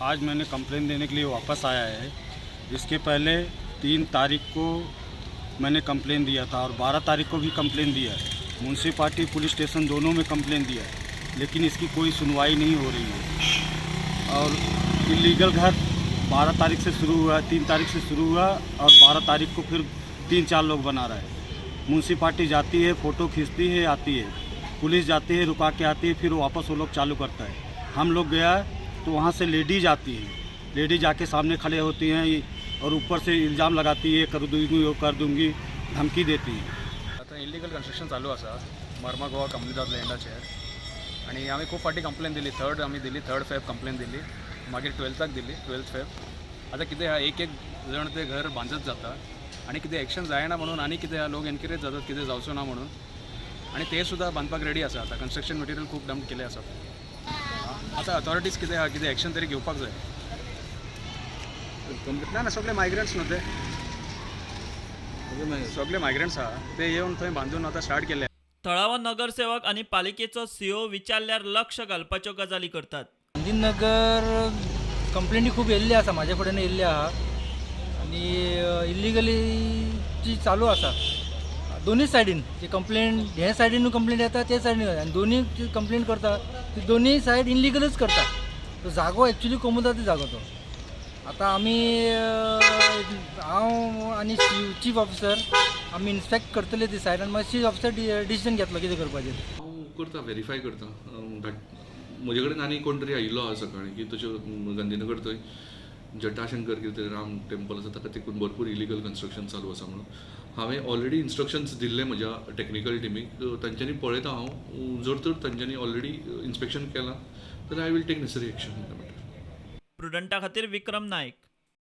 आज मैंने कंप्लेन देने के लिए वापस आया है। इसके पहले 3 तारीख को मैंने कंप्लेन दिया था और 12 तारीख को भी कंप्लेन दिया है। म्यूनसिपाल्टी पुलिस स्टेशन दोनों में कंप्लेन दिया है, लेकिन इसकी कोई सुनवाई नहीं हो रही है। और इलीगल घर 12 तारीख से शुरू हुआ, 3 तारीख से शुरू हुआ और 12 तारीख को फिर 3-4 लोग बना रहे हैं। म्यूनसिपाल्टी जाती है, फ़ोटो खींचती है, आती है, पुलिस जाती है, रुका के आती है, फिर वापस वो लोग चालू करता है। हम लोग गया तो वहाँ से लेडीज आती है, लेडीज आके सामने खड़े होती हैं और ऊपर से इल्ज़ाम लगाती है, कर दूँगी वो कर दूँगी, धमकी देती है। आतां इलिगल कन्स्ट्रक्शन चालू आसा मर्मा गोवा कम्युनिदाद लँडाचेर आनी आमी खूब फावटी कंप्लेन दिली। थर्ड आमी दिली, थर्ड फेब कंप्लेन दिली, मागीर 12थाक दिली, 12 फेब। आतां कितें आहा, एक एक जण ते घर बांदत जाता आनी कितें एक्शन जायना म्हणून आनी कितें आहा, लोक एनकरेज जातात कितें जावचो ना म्हणून आनी ते सुद्दां बांदपाक रेडी आसा। आतां कन्स्ट्रक्शन मटेरियल खूब डंप केले आसा। आतां अथॉरिटीज कितें आहा, कितें एक्शन तरी घेवपाक जाय। ना ना, सगळे मायग्रंट्स न्हू ते, सगळे मायग्रंट्स आहा, ते येवन थंय बांदून आतां स्टार्ट केले। थळावो नगरसेवक आनी पालिकेचो सीओ विचारल्यार लक्ष घालपाच्यो गजाली करतात। गांधीनगर कंप्लेनी खूब येयल्ली आसा, म्हाजे फुडें येयल्ली आहा आनी इल्लिगली जी चालू आसा दोनूय सायडीन। जी कंप्लेन हे सायडीनूय कंप्लेन येता, ते सायडीन, आनी दोनूय जी कंप्लेन करता ती दोनूय सायड इल्लिगलूच करता। तो जागो एक्चुली कोमुदादी जागो तो। आतां आमी, हांव आनी चीफ ऑफिसर आमी इन्स्पेक्ट करतले ती सायड आनी मागीर चीफ ऑफिसर डिसिजन घेतलो कितें करपाचें। हांव करता, व्हेरीफाय करता। म्हजे कडेन आनी कोण तरी आयिल्लो आहा सकाळीं की तश्यो गांधीनगर थंय जटाशंकर कितें तरी राम टेम्पल आसा ताका तेकून भरपूर इलिगल कन्स्ट्रक्शन चालू आसा म्हणून। हांवें ऑलरेडी इन्स्ट्रक्शन्स दिल्ले म्हज्या टॅक्निकल टिमीक, तांच्यांनी पळयता हांव, जर तर तांच्यांनी ऑलरेडी इन्स्पेक्शन केलां जाल्यार I will take necessary action in the matter. प्रुडंटा खातीर विक्रम नायक।